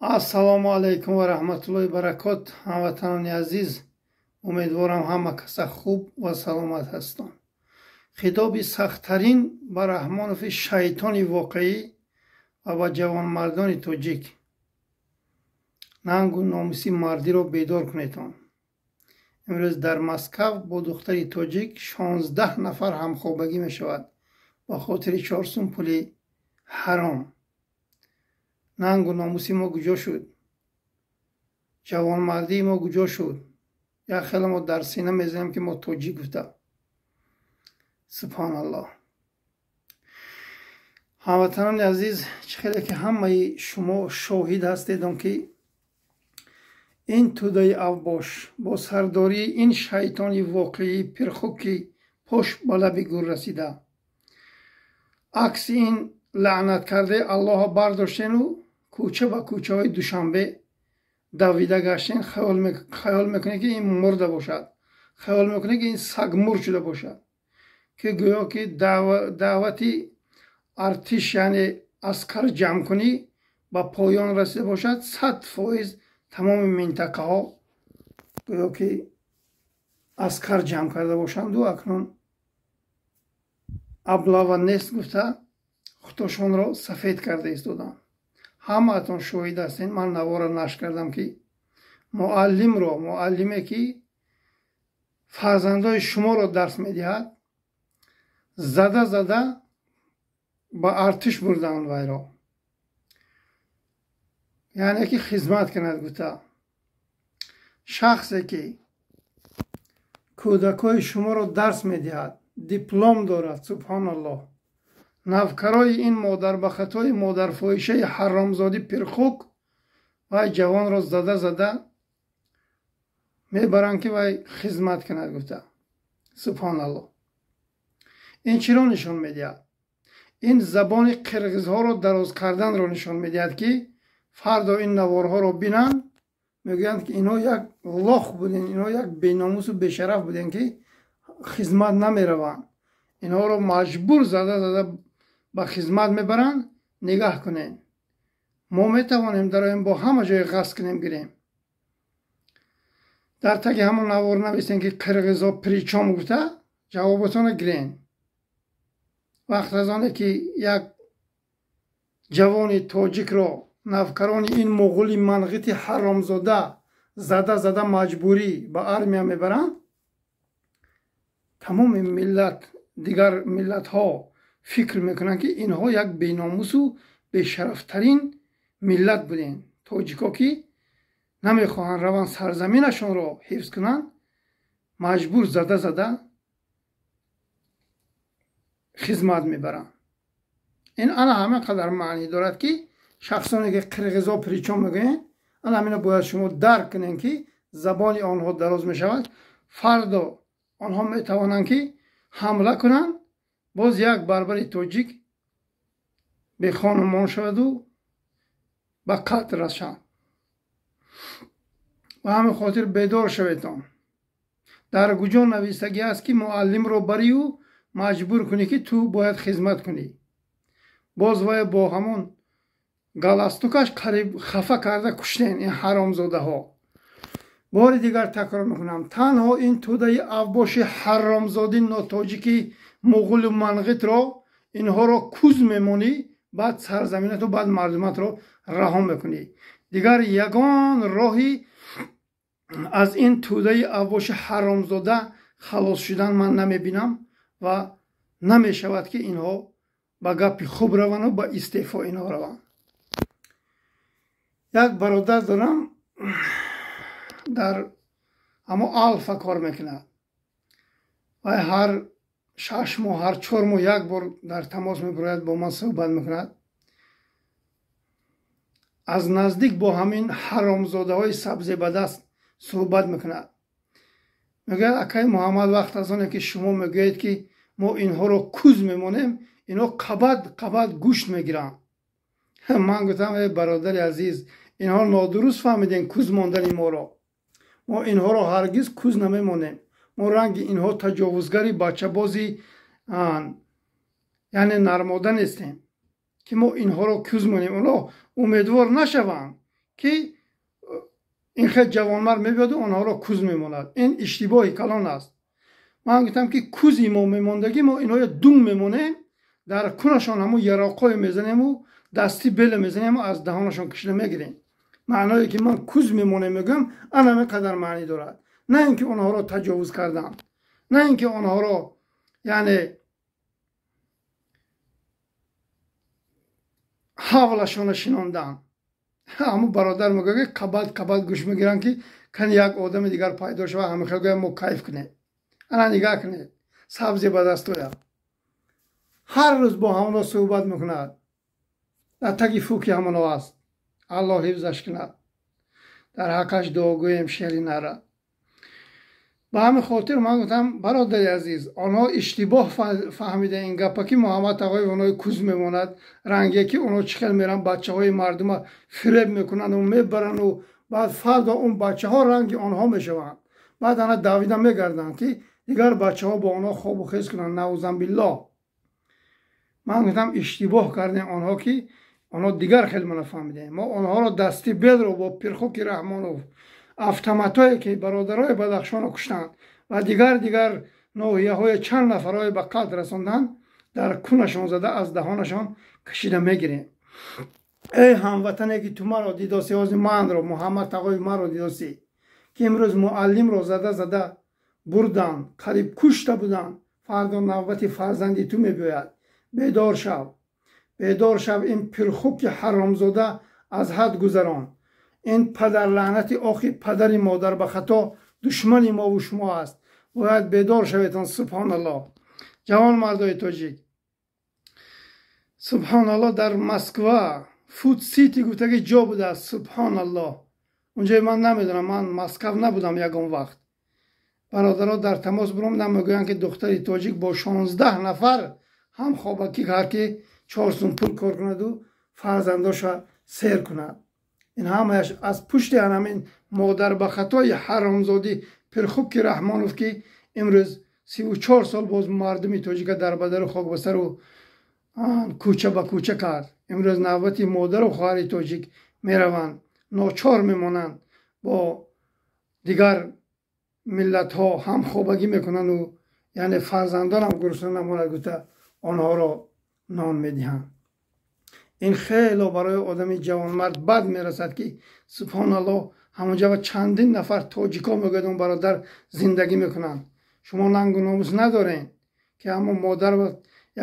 Ассалому алайкум ва раҳматуллоҳи баракот. Ҳамватанони азиз, умедворам ҳама каса хуб ва саломат ҳастон. Хитоби сахттарин ба Раҳмонови шайтони воқеӣ ва ба ҷавонмардони тоҷик. Нангу номуси мардиро бедор кунедон. Имрӯз дар Москав бо духтари тоҷик 16 нафар ҳамхобагӣ мешавад ба хотири 4 сум пули ҳаром. Нангу номуси мо куҷо шуд? Ҷавонмардии мо куҷо шуд? Як хеле мо дар сина мезанем, ки мо тоҷик гуфта. Субҳоналлоҳ. Ҳамватанони азиз, чӣ хеле ки ҳамаи шумо шоҳид ҳастед, он ки ин тӯдаи авбош бо сардории ин шайтони воқеӣ пирхуки пош ба лаби гур расида, акси ин лаънат кардаи Аллоҳо бардоштену кӯча ба кӯчаҳои Душанбе давида гаштен, хаёл мекунед, ки ин мурда бошад, хаёл мекунед, ки ин сагмур шуда бошад, ки гӯё ки даъвати артиш, яъне аскар ҷамъкунӣ ба поён расида бошад. 100% тамоми минтақаҳо гӯё ки аскар ҷамъ карда бошанду акнун облава нест гуфта худошонро сафед карда истоданд. Ҳамаатон шоҳид ҳастед. Ман навора нашр кардам, ки муаллимро, муаллиме ки фарзандои шуморо дарс медиҳад, зада зада ба артиш бурданд вайро, яъне ки хизмат кунад гуфта. Шахсе ки кӯдакҳои шуморо дарс медиҳад, диплом дорад, субҳоналлоҳ, навкарои ин модарбахатҳои модарфоҳишаи ҳаромзодӣ пирхук вай ҷавонро зада зада мебаранд, ки вай хизмат кунад гуфта. Субҳоналлоҳ. Ин чиро нишон медиҳад? Ин забони қирғизҳоро дароз карданро нишон медиҳад, ки фардо ин наворҳоро бинанд, мегӯянд, ки инҳо як лох буден, инҳо як беномусу бешараф буден, ки хизмат намераванд, инҳоро маҷбур зада зада ба хизмат мебаранд. Нигаҳ кунед, мо метавонем дароем, бо ҳама ҷое ғасб кунем, гирем. Дар таги ҳамон навор нависем, ки қирғизо при чём гуфта, ҷавоботонро гирен. Вақт аз оне ки як ҷавони тоҷикро навкарони ин муғули манғити ҳаромзода зада зада маҷбурӣ ба армия мебаранд, тамоми миллат, дигар миллатҳо фикр мекунанд, ки инҳо як беномусу бешарафтарин миллат будем, тоҷико, ки намехоҳанд раванд сарзаминашонро ҳифз кунанд, маҷбур зада зада хизмат мебаранд. Ин ана ҳамин қадар маънӣ дорад, ки шахсоне ки қирғизо при чём мегӯянд, ана ҳамина бояд шумо дарк кунед, ки забони онҳо дароз мешавад. Фардо онҳо метавонанд, ки ҳамла кунанд, боз як барбари тоҷик бехонумон шаваду ба қатл расанд. Ба ҳамин хотир бедор шаветон. Дар куҷо навистагӣ аст, ки муаллимро барию маҷбур кунӣ, ки ту бояд хизмат кунӣ? Боз вай бо ҳамон галстукаш қариб хафа карда куштен ин ҳаромзодаҳо. Бори дигар такрор мекунам, танҳо ин тӯдаи авбоши ҳаромзоди нотоҷики муғулу манғитро, инҳоро куз мемонӣ, баъд сарзаминату баъд мардуматро раҳо мекунӣ. Дигар ягон роҳи аз ин тӯдаи авбоши ҳаромзода халос шудан ман намебинам ва намешавад, ки инҳо ба гапи хуб раванду ба истеъфо инҳо раванд. Як бародар дорам, дар ҳамо Алфа кор мекунад. Вай ҳар 6 моҳ, ҳар 4 моҳ як бор дар тамос мебурояд, бо ман суҳбат мекунад. Аз наздик бо ҳамин ҳаромзодаҳои сабзебадаст суҳбат мекунад. Мегӯяд: «Акай Муҳаммад, вақт аз оне ки шумо мегӯед, ки мо инҳоро куз мемонем, инҳо қабат қабат гӯшт мегиранд». Ман гуфтам: «Э бародари азиз, инҳо нодуруст фаҳмидем куз мондани моро. Мо инҳоро ҳаргиз куз намемонем. Мо ранги инҳо таҷовузгари бачабози, яъне нармода нестем, ки мо инҳоро куз монем. Онҳо умедвор нашаванд, ки ин хел ҷавонмард мебиёду онҳоро куз мемонад. Ин иштибоҳи калон аст. Ман гуфтам, ки кузи мо мемондагӣ, мо инҳоя дум мемонем, дар кунашон ҳамун яроқҳое мезанему, дасти беле мезанему, аз даҳонашон кишида мегирем. Маъное ки ман куз мемонем мегӯям, ана ҳамин қадар маънӣ дорад. На ин ки онҳоро таҷовуз кардам, на ин ки онҳоро яъне ҳавлашона шинондам. Ҳамун бародар мегӯяд, ки қабат қабат гӯш мегиранд, ки кани як одами дигар пайдо шава, ҳамин хел гӯям, мо кайф кунем. Ана нигаҳ кунед, сабзе ба даст ояд. Ҳар рӯз бо ҳамоно суҳбат мекунад, дар таги фуки ҳамоно аст. Аллоҳ ҳифзаш кунад, дар ҳаққаш дуогӯем шери нара. Ба ҳамин хотир ман гуфтам, бародари азиз, онҳо иштибоҳ фаҳмида ин гапа, ки Муҳаммад Тағоев онҳои куз мемонад, ранге ки онҳо чӣ хел меранд, бачаҳои мардума фиреб мекунанду мебаранду, баъд фардо он бачаҳо ранги онҳо мешаванд. Баъд ана давида мегарданд, ки дигар бачаҳо бо онҳо хобу хез кунанд. Наузамбиллоҳ. Ман гуфтам, иштибоҳ кардем онҳо, ки онҳо дигар хел мана фаҳмидем. Мо онҳоро дасти белро бо Пирхуки Раҳмонов, автоматое ки бародарои Бадахшонро куштанд ва дигар ноҳияҳои чанд нафарҳое ба қатл расонданд, дар кунашон зада аз даҳонашон кашида мегирем. Эй ҳамватане, ки ту маро дидосӣ, ҳози манро, Муҳаммад Тағоев маро дидосӣ, ки имрӯз муаллимро зада зада бурданд, қариб кушта буданд, фардо навбати фарзанди ту мебиёяд. Бедор шав, бедор шав. Ин пирхуки ҳаромзода аз ҳад гузарон. Ин падарлаънати охи падари модар ба хато душмани мову шумо аст. Бояд бедор шаветон. Субҳоналлоҳ. Ҷавон мардои тоҷик, субҳоналлоҳ, дар Москва Фуд Сити гуфтаги ҷо будааст. Субҳоналлоҳ. Унҷои ман намедонам, ман Москав набудам ягон вақт. Бародаро дар тамос буром, мегӯянд, ки духтари тоҷик бо 16 нафар ҳам хобакӣ кард, ки 4 сум пул кор кунаду фарзандоша сер кунад. Ин ҳамааш аз пушти ҳамин модар ба хатои ҳаромзодӣ Пирхуки Раҳмонов, ки имрӯз 34 сол боз мардуми тоҷика дар бадару хок ба сару кӯча ба кӯча кард. Имрӯз навбати модару хоҳари тоҷик мераванд, ночор мемонанд, бо дигар миллатҳо ҳамхобагӣ мекунанду, яъне фарзандонам гурусна намонад гуфта, онҳоро нон медиҳанд. Ин хело барои одами ҷавонмард бад мерасад, ки субҳоналлоҳ, ҳамонҷа чандин нафар тоҷико мегӯяд, он бародар зиндагӣ мекунанд. Шумо нангу номус надорен, ки ҳамон модар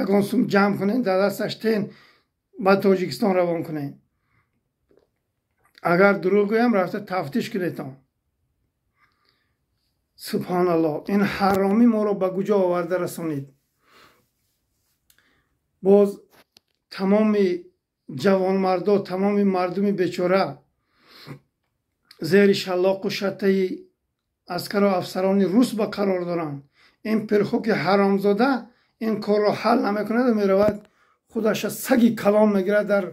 ягон сум ҷамъ кунен, дар дасташ тен, ба Тоҷикистон равон кунен. Агар дурӯғ гӯям, рафта тафтиш кунетон. Субҳоналлоҳ, ин ҳаромӣ моро ба куҷо оварда расонид. Боз тамоми ҷавонмардо, тамоми мардуми бечора зери шаллоқу шаттаи аскару афсарони рус ба қарор доранд. Ин пирхуки ҳаромзода ин корро ҳал намекунаду меравад, худаша саги калон мегирад, дар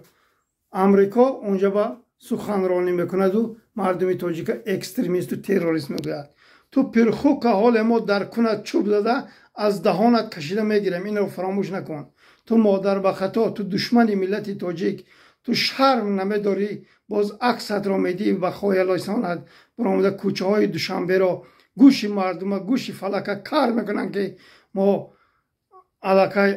Амрико унҷа ба суханронӣ мекунаду мардуми тоҷика экстремисту террорист мегӯяд. Ту пирхука ҳоле мо дар кунат чӯб зада аз даҳонат кашида мегирем, инро фаромӯш накун. Ту модар ба хато, ту душмани миллати тоҷик, ту шарм намедорӣ, боз аксатро медиҳӣ ба хоялосонат, баромада кӯчаҳои Душанберо гӯши мардума, гӯши фалака кар мекунанд, ки мо аллакай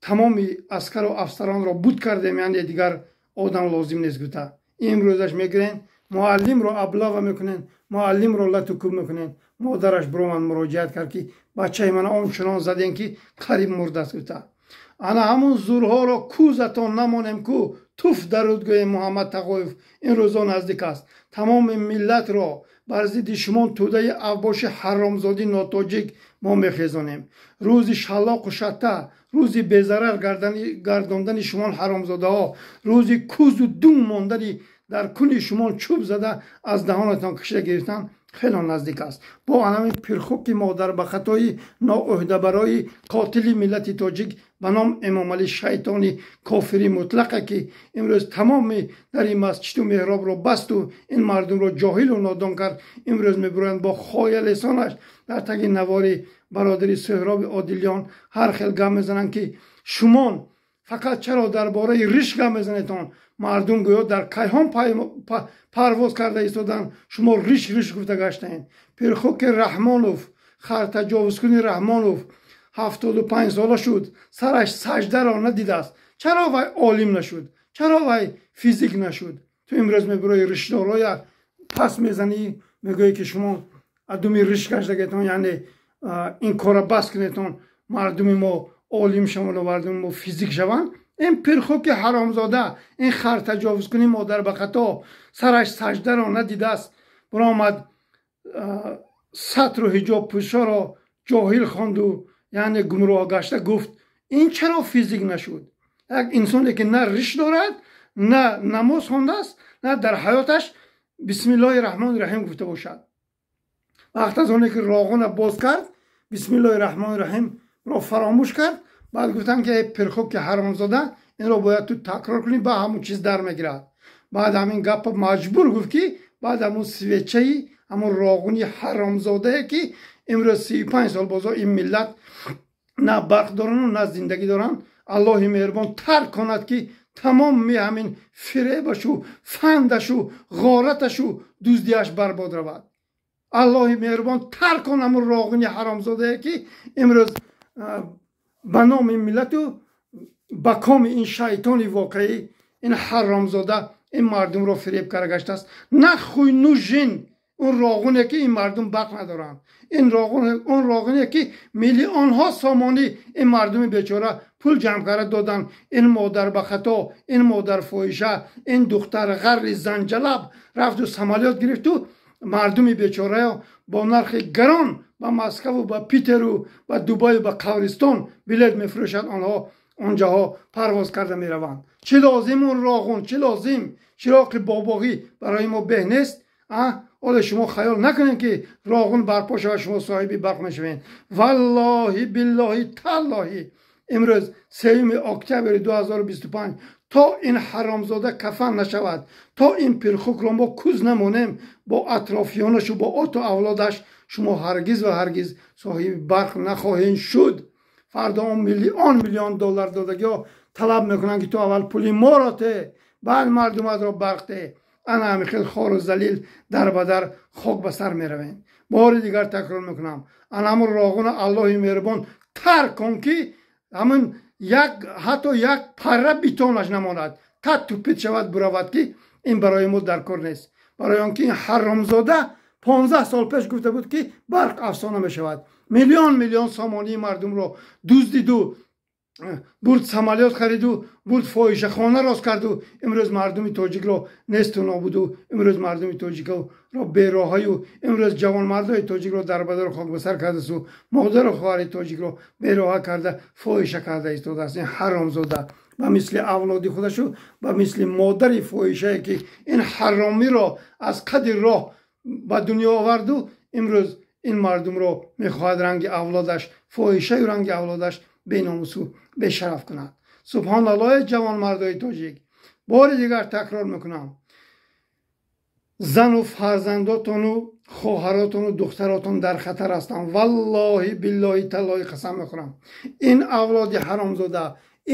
тамоми аскару афсаронро буд кардем, яъне дигар одам лозим нест гуфта. Имрӯзаш мегирен, муаллимро облава мекунен, муаллимро лату кӯб мекунен. Модараш биромад муроҷиат кард, ки бачаи мана он чунон задем, ки қариб мурдааст гуфта. Ана ҳамун зурҳоро кӯзатон намонем, ку туф даруд гӯем. Муҳаммад Тағоев, ин рӯзо наздик аст. Тамоми миллатро бар зидди шумо тӯдаи авбоши ҳаромзодӣ нотоҷик мо мехезонем. Рӯзи шаллоқу шатта, рӯзи безарар гардондани шумон ҳаромзодаҳо, рӯзи кӯзу дум мондани дар куни шумон чӯб зада аз даҳонатон кашида гирифтан хело наздик аст. Бо анамин пирхуки модар ба хатои ноӯҳдабарои қотили миллати тоҷик ба ном Эмомалӣ, шайтони кофири мутлақа, ки имрӯз тамоми дари масҷиду меҳробро басту ин мардумро ҷоҳилу нодон кард. Имрӯз мебуроянд бо хоялесонаш дар таги навори бародари Суҳроби Одилён ҳар хел гап мезананд, ки шумон Фақат чаро дар бораи риш гап мезанедон? Мардум гӯё дар кайҳон парвоз карда истоданд, шумо риш риш гуфта гаштаед. Пирхуки Раҳмонов, хартаҷовузкуни Раҳмонов 75 сола шуд, сараш саждаро надидааст. Чаро вай олим нашуд? Чаро вай физик нашуд? Ту имрӯз мебирои ришдороя пас мезанӣ, мегӯӣ ки шумо адуми риш гаштагетон, яъне ин кора бас кунетон, мардуми мо олим шаванд ва мардуми мо физик шаванд. Ин пирхуки ҳаромзода, ин хартаҷовузкуни модарбахато сараш саждаро надидааст, биромад сатру ҳиҷоб пӯшоро ҷоҳил хонду, яъне гумроҳ гашта гуфт. Ин чаро физик нашуд? Як инсоне ки на риш дорад, на намоз хондааст, на дар ҳаёташ бисмиллоҳи раҳмони раҳим гуфта бошад. Вақт аз оне ки роғуна боз кард, бисмиллоҳи раҳмони раҳимро фаромӯш кард. Баъд гуфтанд ки эй пирхуки ҳаромзода, инро бояд ту такрор кунӣ, ба ҳамун чиз дар мегирад. Баъд ҳамин гапа маҷбур гуфт ки баъд ҳамун свечаи ҳамун роғуни ҳаромзодае ки имрӯз 35 сол бозо ин миллат на барқ дорану на зиндагӣ доранд. Аллоҳи меҳрубон тарк кунад ки тамоми ҳамин фиребашу фандашу ғораташу дуздиаш барбод равад. Аллоҳи меҳрубон тарк кун ҳамун роғуни ҳаромзодае ки имрӯз ба номи миллату ба коми ин шайтони воқеӣ, ин ҳаромзода ин мардумро фиреб карда гаштааст. Нахуй нужен он роғуне ки ин мардум барқ надоранд, ин роғун, он роғуне ки миллионҳо сомонӣ ин мардуми бечора пул ҷамъ карда доданд. Ин модар ба хато, ин модар фоҳиша, ин духтар ғарри занҷалаб рафту самолёт гирифту мардуми бечораё бо нархи гарон ба Москваву ба Питеру ба Дубаю ба Қабристон билет мефурӯшад, онҳо онҷаҳо парвоз карда мераванд. Чӣ лозим он роғун? Чӣ лозим? Чироқи бобоғӣ барои мо беҳ нест? Ҳоло шумо хаёл накунед ки роғун барпо шавад, шумо соҳиби барқ мешавед. Валлоҳи биллоҳи таллоҳи, имрӯз 3 октябри 2025 то ин ҳаромзода кафан нашавад, то ин пирхукро мо куз намонем бо атрофиёнашу бо оту авлодаш, шумо ҳаргиз ва ҳаргиз соҳиби барқ нахоҳед шуд. Фардо он миллион миллион доллар додагиҳо талаб мекунанд ки ту аввал пули моро те, баъд мардуматро барқ те. Ана ҳамин хел хору залил дар ба дар хок ба сар меравем. Бори дигар такрор мекунам, ана ҳамун роғуна Аллоҳи меҳрубон тарк кун ки ҳамун як ҳатто як парра битонаш намонад, та тупит шавад буравад, ки ин барои мо дар кор нест. Барои он ки ин ҳаромзода 15 сол пеш гуфта буд ки барқ афсона мешавад. Миллион миллион сомонии мардумро дуздиду бурд, самолёт хариду бурд, фоҳишахона рост карду имрӯз мардуми тоҷикро несту нобуду, имрӯз мардуми тоҷикро бероҳаю, имрӯз ҷавонмардои тоҷикро дар бадару хок ба сар кардасту модару хоҳари тоҷикро бероҳа карда фоҳиша карда истодааст. Ин ҳаромзода ба мисли авлоди худашу ба мисли модари фоҳишае ки ин ҳаромиро аз қади роҳ ба дунё оварду, имрӯз ин мардумро мехоҳад ранги авлодаш фоҳишаю ранги авлодаш беномусу бешараф кунад. Субҳоналлоҳи ҷавонмардои тоҷик, бори дигар такрор мекунам, зану фарзандотону хоҳаротону духтаротон дар хатар ҳастанд. Валлоҳи биллоҳи таллоҳи қасам мехӯрам, ин авлоди ҳаромзода,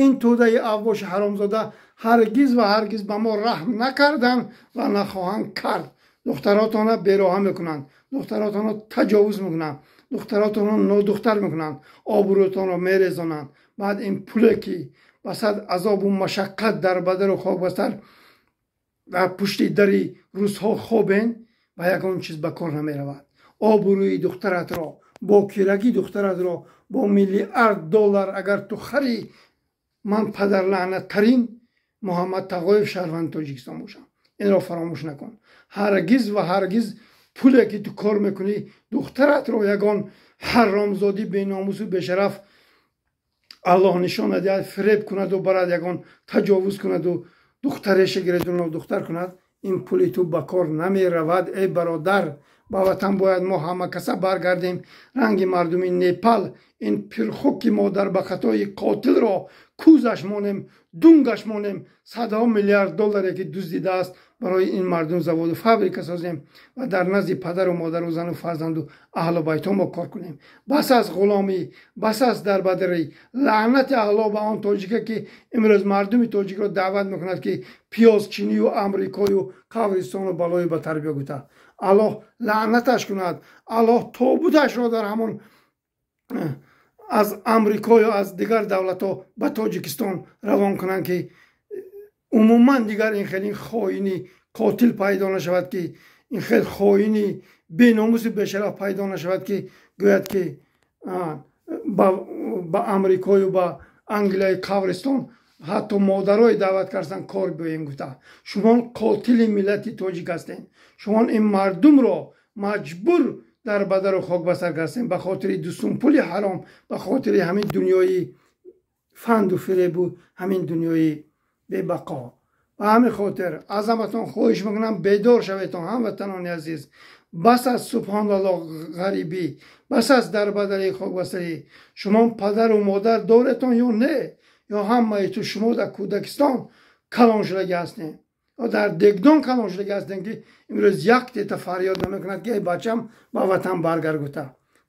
ин тӯдаи авбоши ҳаромзода ҳаргиз ва ҳаргиз ба мо раҳм накарданд ва нахоҳанд кард. Духтаротонро бероҳа мекунанд, духтаротонро таҷовуз мекунанд, духтаротонро нодухтар мекунанд, обрӯтонро мерезонанд. Баъд ин пуле ки ба сад азобу машаққат дар бадару хок ба сар дар пушти дари рӯзҳо хобен, ба ягон чиз ба кор намеравад. Обрӯи духтаратро, бокирагии духтаратро бо миллиард доллар агар ту харӣ, ман падарлаънаттарин Муҳаммад Тағоев шаҳрванди Тоҷикистон бошам. Инро фаромӯш накун. Ҳаргиз ва ҳаргиз пуле ки ту кор мекунӣ, духтаратро ягон ҳаромзодӣ беномусу бешараф Аллоҳ нишон надиҳад, фиреб кунаду барад ягон таҷовуз кунаду духтареша гираду нодухтар кунад, ин пули ту ба кор намеравад. Эй бародар, ба ватан бояд мо ҳама каса баргардем. Ранги мардуми Непал ин пирхуки модар ба хатои қотилро кузаш монем, дунгаш монем, садҳо миллиард долларе ки дуздидааст барои ин мардум заводу фабрика созем ва дар назди падару модару зану фарзанду аҳлу байтҳо мо кор кунем. Бас аст ғуломӣ, бас аст дарбадарӣ. Лаънати Аллоҳ ба он тоҷике ки имрӯз мардуми тоҷикро даъват мекунад ки пиёзчинию амрикою қабристону балою ба тарбия гута. Аллоҳ лаънаташ кунад. Аллоҳ тобуташро дар ҳамон аз амрикою аз дигар давлатҳо ба Тоҷикистон равон кунанд ки умуман дигар ин хеле хоини қотил пайдо нашавад, ки ин хел хоини беномусу бешараф пайдо нашавад ки гӯяд ки ба амрикою ба англияи қабристон ҳатто модарое даъват карданд кор биёем гуфта. Шумон қотили миллати тоҷик ҳастед. Шумон ин мардумро маҷбур дар бадару хок ба сар кардем ба хотири дусум пули ҳаром, ба хотири ҳамин дунёи фанду фиребу ҳамин дунёи бебақо. Ба ҳамин хотир аз ҳаматон хоҳиш мекунам бедор шаветон, ҳамватанони азиз. Бас аст субҳоналлоҳ ғарибӣ, бас аст дарбадари хокбасарӣ. Шумо падару модар доретон ё не? Ё ҳамаи ту шумо дар кӯдакистон калон шудагӣ ҳастем, ё дар дегдон калон шудагӣ ҳастем ки имрӯз як тета фарёд намекунад ки эй бачам ба ватан баргард гуфта.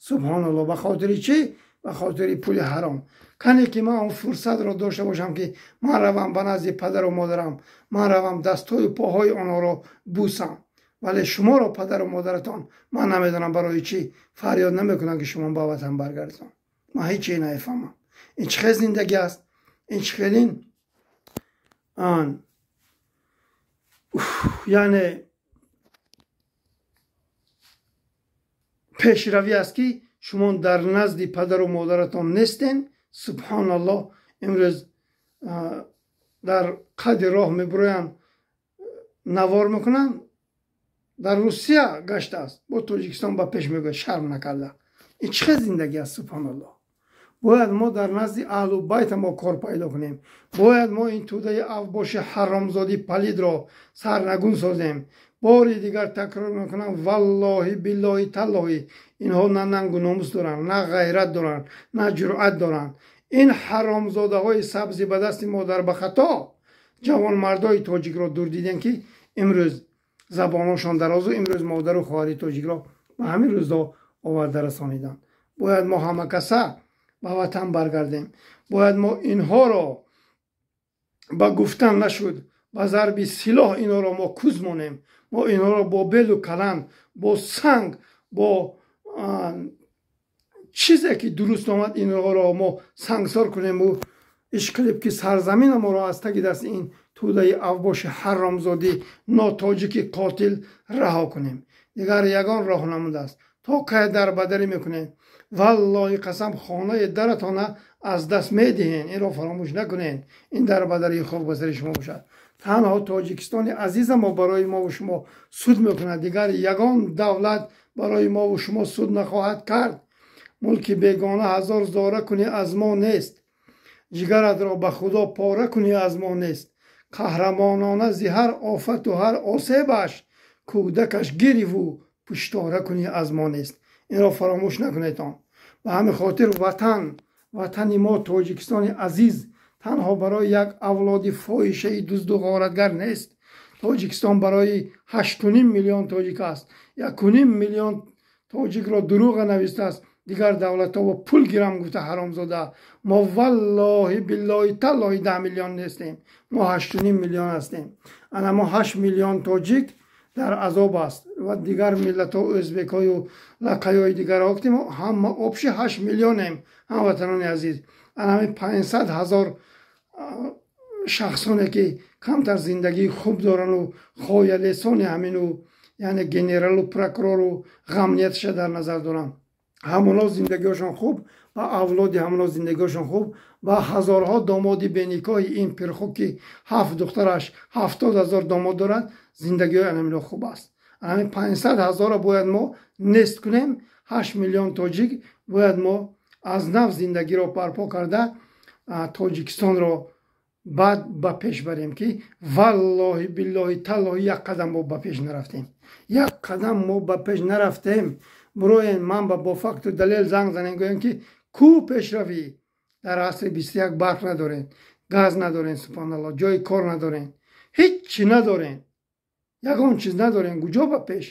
Субҳоналлоҳ, ба хотири чӣ? Ба хотири пули ҳаром. Кане ки ман он фурсатро дошта бошам ки ман равам ба назди падару модарам, ман равам дастҳою поҳои онҳоро бусам. Вале шуморо падару модаратон ман намедонам барои чӣ фарёд намекунанд ки шумо ба ватан баргардетон. Ман ҳеҷ чизе намефаҳмам. Ин чӣ хел зиндагӣ аст? Ин чӣ хелин яъне пешравӣ аст ки шумо дар назди падару модаратон нестен. Субҳоналлоҳ, имрӯз дар қади роҳ мебуроянд, навор мекунанд. Дар Русия гаштааст, бо Тоҷикистон ба пеш мегӯяд, шарм накарда. Ин чӣ хел зиндагӣ аст? Субҳоналлоҳ. Бояд мо дар назди аҳлу байта мо кор пайдо кунем. Бояд мо ин тӯдаи авбоши ҳаромзоди палидро сарнагун созем. Бори дигар такрор мекунам, валлоҳи биллоҳи таллоҳи, инҳо на нангу номус доранд, на ғайрат доранд, на ҷуръат доранд. Ин ҳаромзодаҳои сабзи ба дасти модар ба хато ҷавонмардои тоҷикро дур дидем ки имрӯз забоношон дарозу имрӯз модару хоҳари тоҷикро ба ҳамин рӯзҳо оварда расониданд. Бояд мо ҳамакаса ба ватан баргардем. Бояд мо инҳоро ба гуфтан нашуд, ба зарби силоҳ инҳоро мо куз монем. Мо инҳоро бо белу каланд, бо санг, бо чизе ки дуруст омад инҳоро мо сангсор кунему ишқилиб ки сарзамина моро аз таги дасти ин тӯдаи авбоши ҳаромзодӣ нотоҷики қотил раҳо кунем. Дигар ягон роҳ намондааст. То кай дарбадарӣ мекунем? Валлоҳи қасам, хонаи даратона аз даст медиҳен. Инро фаромӯш накунед. Ин дарбадарии хок ба сари шумо бошад. Танҳо Тоҷикистони азиза мо барои мову шумо суд мекунад. Дигар ягон давлат барои мову шумо суд нахоҳад кард. Мулки бегона ҳазор зора кунӣ аз мо нест, ҷигаратро ба худо пора кунӣ аз мо нест. Қаҳрамонона зи ҳар офату ҳар осебаш кӯдакаш гириву пуштора кунӣ аз мо нест. Инро фаромӯш накунедон. Ба ҳамин хотир ватан, ватани мо Тоҷикистони азиз танҳо барои як авлоди фоҳишаи дузду ғоратгар нест. Тоҷикистон барои 8,5 миллион тоҷик аст. 1,5 миллион тоҷикро дурӯға навистааст. Дигар давлатҳо бо пул гирам гуфта ҳаромзода. Мо валлоҳи биллоҳи таллоҳи 10 миллион нестем. Мо 8,5 миллион ҳастем. Ана мо 8 миллион тоҷик дар азоб аст ва дигар миллатҳо ӯзбекҳою лақаёи дигарҳо гуфтем ҳама обши 8 миллионем, ҳамватанони азиз. Ана ҳамин 500 ҳазор шахсоне ки камтар зиндагии хуб дорану хоялесони ҳамину, яъне генералу прокурору ғамнияташа дар назар доранд, ҳамоно зиндагиҳошон хуб ва авлоди ҳамоно зиндагиҳошон хуб ва ҳазорҳо домоди беникоҳи ин пирху ки 7 духтараш 70 ҳазор домод дорад, зиндагиҳои анамино хуб аст. Ҳамин 500 ҳазорро бояд мо нест кунем. 8 миллион тоҷик бояд мо аз нав зиндагиро барпо карда Тоҷикистонро баъд ба пеш барем ки валлоҳи биллоҳи таллоҳи як қадам мо ба пеш нарафтем. Як қадам мо ба пеш нарафтем. Буроен ман бо факту далел занг занем, гӯем ки ку пешравӣ дар асри 21 барқ надорем. Газ надорен, субҳоналло, ҷои кор надорен, ҳиччи надорен, ягон чиз надорен. Куҷо ба пеш?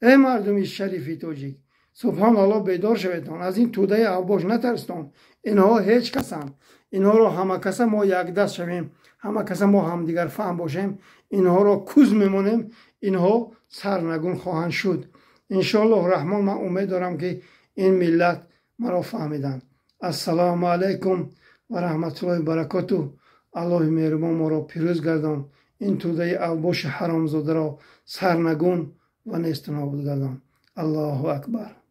Эй мардуми шарифи тоҷик, субҳоналло, бедор шаветон, аз ин тӯдаи авбош натарстон. Инҳо ҳеҷ касанд. Инҳоро ҳама каса мо якдаст шавем, ҳама каса мо ҳамдигарфаҳм бошем, инҳоро куз мемонем, инҳо сарнагун хоҳанд шуд, иншоаллоҳ раҳмон. Ман умед дорам, ки ин миллат маро фаҳмиданд. Ассалому алайкум ва раҳматуллоҳи баракоту. Аллоҳи меҳрубон моро пирӯз гардон, ин тӯдаи авбоши ҳаромзодаро сарнагун ва несту нобуд гардон. Аллоҳу акбар.